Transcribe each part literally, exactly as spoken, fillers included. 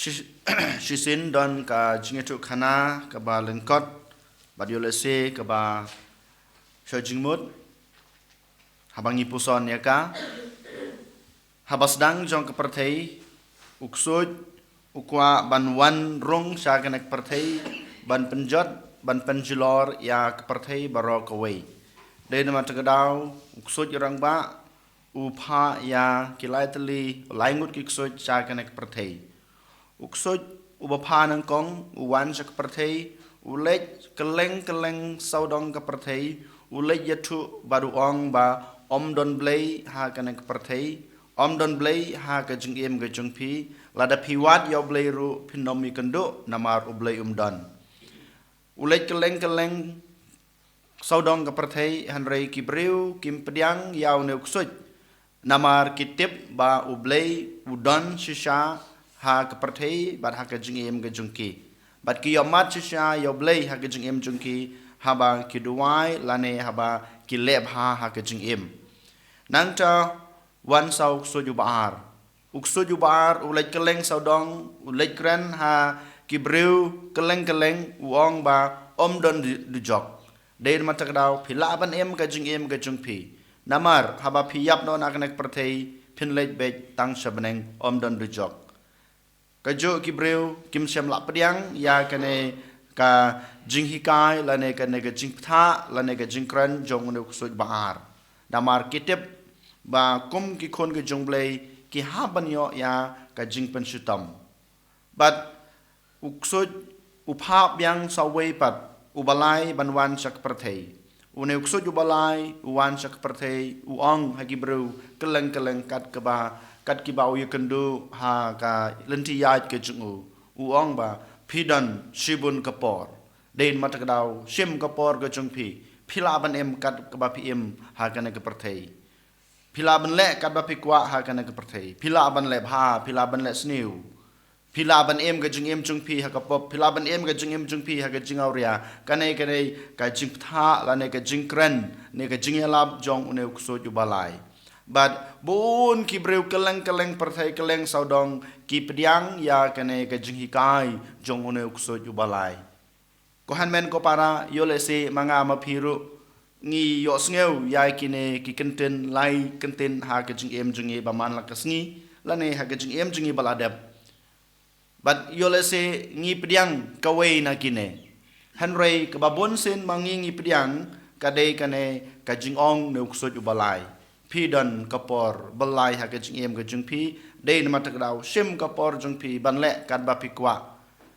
Shi- Shisien don ka jingïathuhkhana kaba lyngkot bad ïoh lehse kaba sha jingmut. Haba ngi puson ïa ka, haba sdang jong ka pyrthei, u ksuid u kwah ban wan rung sha kane ka pyrthei ban pynjot, ban pynjulor ïa ka pyrthei baroh kawei. Dei namar kata ka daw u ksuid u rangbah u phah ïa ki lai tylli, lai ngut ki ksuid sha kane ka pyrthei. U ksuid uba phah nyngkong u wan sha ka pyrthei, u leit kylleng kylleng sawdong ka pyrthei, u leit ïathuh bad u ong ba ym don Blei ha kane ka pyrthei, ym don Blei ha ka jingim ka jong phi, lada phi wad ïa u Blei ruh phin ym ïakynduh namar u Blei um don. U leit kylleng kylleng sawdong ka pyrthei, hynrei ki briew kim pdiang ïa une u ksuid. Namar ki tip ba u Blei u don shisha ha ka pyrthei bad ha ka jingim ka jong ki. Bad ki ïohmad shisha ïa u Blei ha ka jingim jong ki haba ki duwai lane haba ki leh bha ha ka jingim. Nangta wan sa u ksuid uba ar. U ksuid uba ar u leit kylleng sawdong, u leit kren ha ki briew kylleng kylleng, u ong ba ym don du- dujok. Dei namar kata ka daw phi lah ban im ka jingim ka jong phi. Namar haba phi ïap noh na kane ka pyrthei phin leit beit tang sha bneng, ym don dujok. Kajuh ki briew kim shym lah pdiang ïa kane ka jinghikai lane kane ka jingpynthah lane ka jingkren jong une u ksuid uba ar. Namar ki tip ba kum ki khun ki jong u Blei ki hap ban ïoh ïa ka jingpynshitom. Bad u ksuid u phah biang sa uwei pat uba lai ban wan sha ka pyrthei. Une u ksuid uba lai u wan sha ka pyrthei, u ong ha ki briew kylleng kylleng kat kaba, kat kiba u ïakynduh ha ka lynti ïaid ka jong u. U ong ba phi don shibun ka por. Dei namar kata ka daw shim ka por ka jong phi. Phi lah ban im kat kaba phi im ha kane ka pyrthei. Phi lah ban leh kat ba phi kwah ha kane ka pyrthei. Phi lah ban leh bha, phi lah ban leh sniew. Phi lah ban im ka jingim jong phi ha ka pop, phi lah ban im ka jingim jong phi ha ka jingawria. Kane kane ka jingpynthah lane ka jingkren ne ka jingïalap jong une u ksuid uba lai. Bad bun ki briew kylleng kylleng pyrthei, kylleng sawdong ki pdiang ïa kane ka jinghikai jong une u ksuid uba lai. Ko hynmen ko para, ïoh lehse ma nga ma phi ruh ngi ïohsngew ïa kine ki kyntien, lai kyntien ha ka jingim jong ngi ba man la ka sngi lane ha ka jingim jong ngi ba la dep. Bad ïoh lehse ngi pdiang kawei na kine. Hynrei kaba bun sien ma ngi ngi pdiang ka dei kane ka jingong une u ksuid uba lai. Phi don ka por ba lai ha ka jingim ka jong phi. Dei namar kata ka daw shim ka por jong phi ban leh kat ba phi kwah.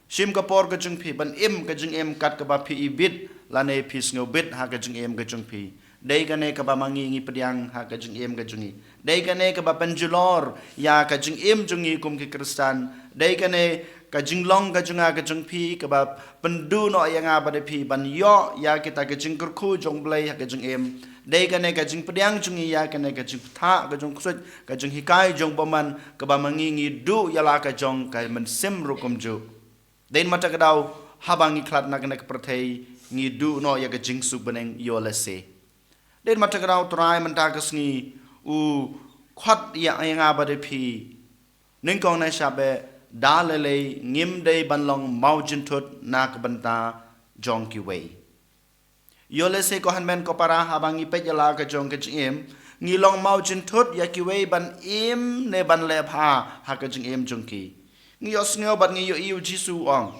Shim ka por ka jong phi ban im ka jingim kat kaba phi ibit lane phi sngewbit ha ka jingim ka jong phi. Dei kane kaba ma ngi ngi pdiang ha ka jingim ka jong ngi. Dei kane kaba pynjulor ïa ka jingim jong ngi kum ki Khristan. Dei kane ka jinglong ka jong nga ka jong phi kaba pynduh noh ïa nga bad ïa phi ban ïoh ïa kita ka jingkyrkhu jong u Blei ha ka jingim. Dei kane ka jingpdiang jong ngi ïa kane ka jingpynthah ka jong u ksuid, ka jinghikai jong u bymman kaba ma ngi ngi duh ïa la ka jong ka mynsiem ruh kumjuh. Dei namar kata ka daw haba ngi khlad na kane ka pyrthei ngi duh noh ïa ka jingsuk bneng ïoh lehse. Dei namar kata ka daw Trai mynta ka sngi u khot ïa, ïa nga bad ïa phi. Nyngkong ne sha beh, da lei lei ngim dei ban long mawjynthut na ka bynta jong kiwei. Ïoh lehse ko hynmen ko para haba ngi peit ïa la ka jong ka jingim, ngi long mawjynthut ïa kiwei ban im ne ban leh bha ha ka jingim jong ki. Ngi ïohsngew bad ngi ïohi u Jisu u ong,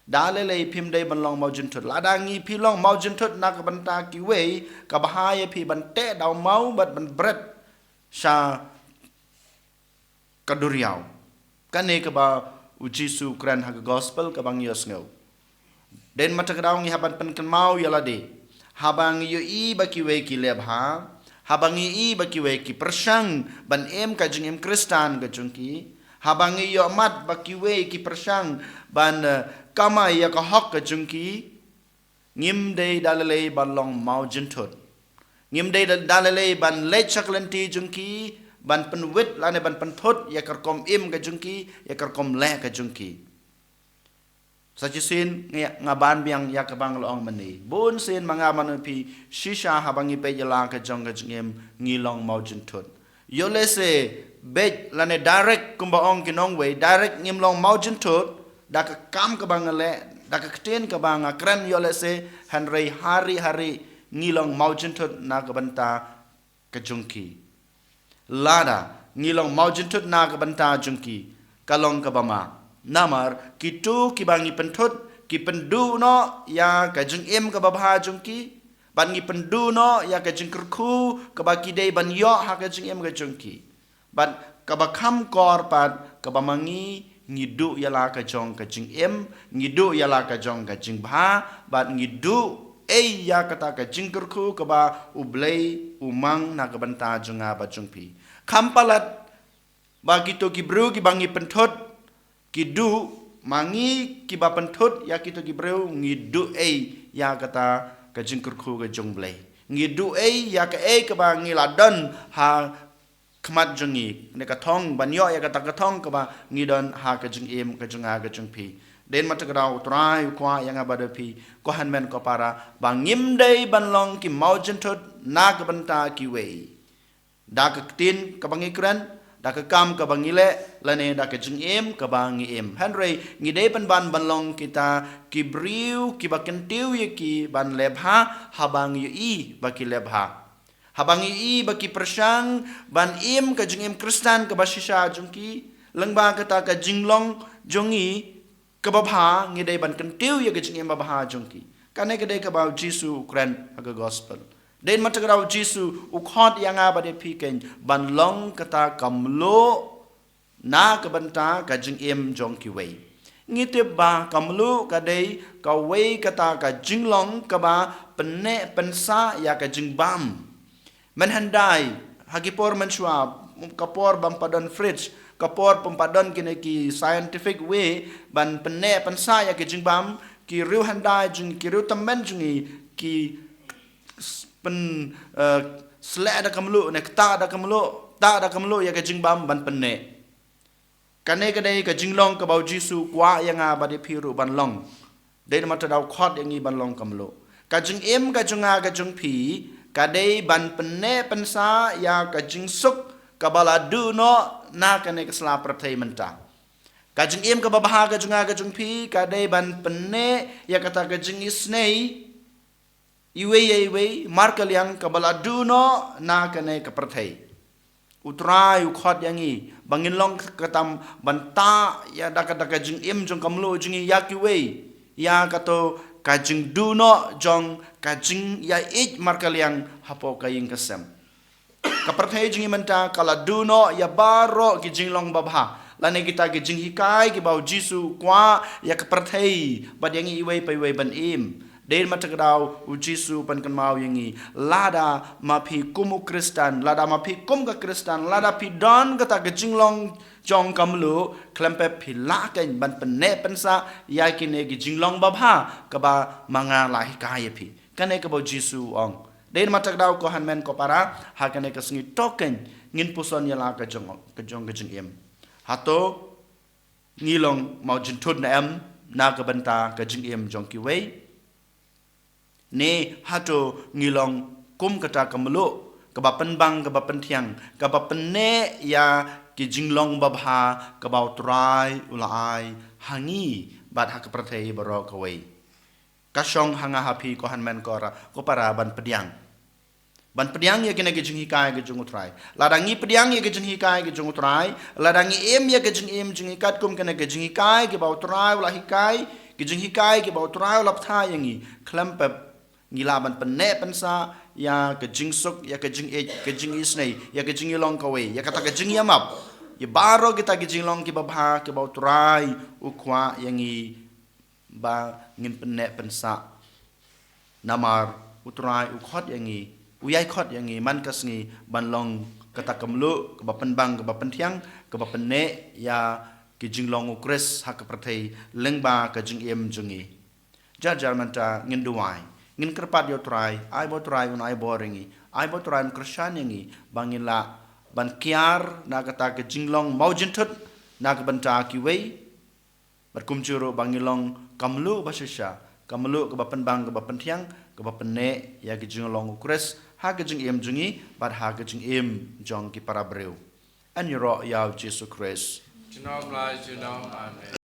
da lei lei phim dei ban long mawjynthut. Lada ngi phi long mawjynthut na ka bynta kiwei, ka bha ïa phi ban teh da u maw bad ban bret sha ka duriaw. Kane kaba u Jisu u kren ha ka gospel kaba ngi ïohsngew. Dei namar kata ka daw ngi hap ban pynkynmaw ïa lade. Haba ngi ïohi ba kiwei ki leh bha, haba ngi ïohi ba kiwei ki pyrshang ban im ka jingim Khristan ka jong ki, haba ngi ïohmad ba kiwei ki pyrshang ban, eh, kamai ïa ka hok ka jong ki, ngim dei da lei lei ban long mawjynthut. Ngim dei da, da lei lei ban leit sha ka lynti jong ki, ban pynwit lane ban pynthut ïa ka rukom im ka jong ki, ïa ka rukom leh ka jong ki. Sa shisien nga, nga ban biang ïa kaba nga la ong mynne. Bun sien ma nga bad ma phi shisha haba ngi peit ïa la ka jong ka jingim ngi long mawjynthut. ïoh lehse beit lane direct, kumba ong ki nongwei, direct ngim long mawjynthut da ka kam kaba nga leh, da ka ktien kaba nga kren, ïoh lehse, hynrei ha ri ha ri ngi long mawjynthut na ka bynta ka jong ki. Lada ngi long mawjynthut na ka bynta jong ki, ka long kaba ma. Namar kito kiba ngi pynthut, ki pynduh noh ïa ka jingim kaba bha jong ki, bad ngi pynduh noh ïa ka jingkyrkhu kaba ki dei ban ïoh ha ka jingim ka jong ki. Bad kaba kham kor pat, kaba ma ngi, ngi duh ïa la ka jong ka jingim, ngi duh ïa la ka jong ka jingbha, bad ngi duh ei ïa kata ka jingkyrkhu kaba U Blei u mang na ka bynta jong nga bad jong phi. Kham palat ba kito ki briew kiba ngi pynthut ki duh, ma ngi kiba pynthut ïa kito ki briew ngi duh ei ïa kata ka jingkyrkhu ka jong U Blei. Ngi duh ei ïa kaei kaba ngi la don ha khmat jong ngi, ne ka thong, ban ïoh ïa kata ka thong kaba ngi don ha ka jingim ka jong nga ka jong phi. Dei namar kata ka daw U Trai u kwah ïa nga bad ïa phi, ko hynmen ko para, ba ngim dei ban long ki mawjynthut na ka bynta kiwei. Da ka ktien kaba ngi kren, da ka kam kaba ngi leh, lane da ka jingim kaba ngi im. Hynrei ngi dei pynban ban long kita ki briew kiba kyntiew ïa ki ban leh bha, haba ngi ïohi ba ki leh bha. Haba ngi ïohi ba ki pyrshang ban im ka jingim Khristan kaba shisha jong ki, lyngba kata ka jinglong jong ngi kaba bha, ngi dei ban kyntiew ïa ka jingim babha jong ki. Kane ka dei kaba U Jisu u kren ha ka gospel. Dei namar kata ka daw U Jisu u khot ïa nga bad ïa phi kein ban long kata ka mluh na ka bynta ka jingim jong kiwei. Ngi tip ba ka mluh ka dei kawei kata ka jinglong kaba pynneh pynsah ïa ka jingbam. Mynhyndai, ha ki por mynshuwa, ka por bym pat don fridge, ka por bym pat don kine ki scientific way ban pynneh pynsah ïa ka jingbam, ki riew hyndai jong, ki riew tymmen jong ngi ki s-, pyn, eh, sleh da ka mluh, ne ktah da ka mluh, ktah da ka mluh ïa ka jingbam ban pynneh. Kane ka dei ka jinglong kaba U Jisu u kwah ïa nga bad ïa phi ruh ban long. Dei namar kata ka daw u khot ïa ngi ban long ka mluh. Ka jingim ka jong nga ka jong phi ka dei ban pynneh pynsah ïa ka jingsuk kaba la duh noh na kane ka sla pyrthei mynta. Ka jingim kaba bha ka jong nga ka jong phi ka dei ban pynneh ïa kata ka jingisynei iwei ïa iwei markylliang kaba la duh noh na kane ka pyrthei. U Trai u khot ïa ngi ba ngin long kata ban tah ïa da ka, da ka jingim jong ka mluh jong ngi ïa kiwei, ïa kato ka jingduh noh jong ka jingïaieit markylliang hapoh ka ïing ka sem. Ka pyrthei jong ngi mynta ka la duh noh ïa baroh ki jinglong babha, lane kita ki jinghikai kiba U Jisu u kwah ïa ka pyrthei bad ïa ngi iwei pa iwei ban im. Dei namar kata ka daw U Jisu u pynkynmaw ïa ngi, lada ma phi kum u Khristan, lada ma phi kum ka Khristan, lada phi don kata ka jinglong jong ka mluh, khlem pep phi lah kein ban pynneh pynsah ïa kine ki jinglong babha kaba ma nga la hikai ïa phi. Kane kaba U Jisu u ong. Dei namar kata ka daw ko hynmen ko para, ha kane ka sngi to kein ngin puson ïa la ka jong, ka jong ka jingim. Hato ngi long mawjynthut ne em na ka bynta ka jingim jong kiwei? Ne hato ngi long kum kata ka mluh kaba pynbang, kaba pynthiang, kaba pynneh ïa ki jinglong babha kaba U Trai u la ai ha ngi bad ha ka pyrthei baroh kawei? Ka shong ha nga ha phi ko hynmen ko ra, ko para ban pdiang. Ban pdiang ïa kine ki jinghikai ki jong U Trai. Lada ngi pdiang ïa ki jinghikai ki jong U Trai, lada ngi im ïa ki jingim jong ngi katkum kine ki jinghikai kiba U Trai u la hikai, ki jinghikai kiba U Trai u la bthah ïa ngi, khlem pep ngi lah ban pynneh pynsah ïa ka jingsuk, ïa ka jingïeit, ka jingisynei, ïa ka jingïalong kawei, ïa kata ka jingïamap, ïa baroh kita ki jinglong kiba bha kiba U Trai u kwah ïa ngi ba ngin pynneh pynsah. Namar U Trai u khot ïa ngi, u ïai khot ïa ngi man ka sngi ban long kata ka mluh kaba pynbang, kaba pynthiang, kaba pynneh ïa ki jinglong U Khrist ha ka pyrthei lyngba ka jingim jong ngi. Jar jar mynta ngin duwai, ngin kyrpad ïa U Trai, ai ba U Trai un ai bor ïa ngi, ai ba U Trai un kyrshan ïa ngi ba ngin lah ban kiar na kata ka jinglong mawjynthut na ka bynta kiwei. Bad kumjuh ruh ba ngin long ka mluh ba shisha, ka mluh kaba pynbang, kaba pynthiang, kaba pynneh ïa ki jinglong U Khrist ha ka jingim jong ngi bad ha ka jingim jong ki para briew. Yn ïaroh ïa u Jisu Khrist. Junom la junom. Amen.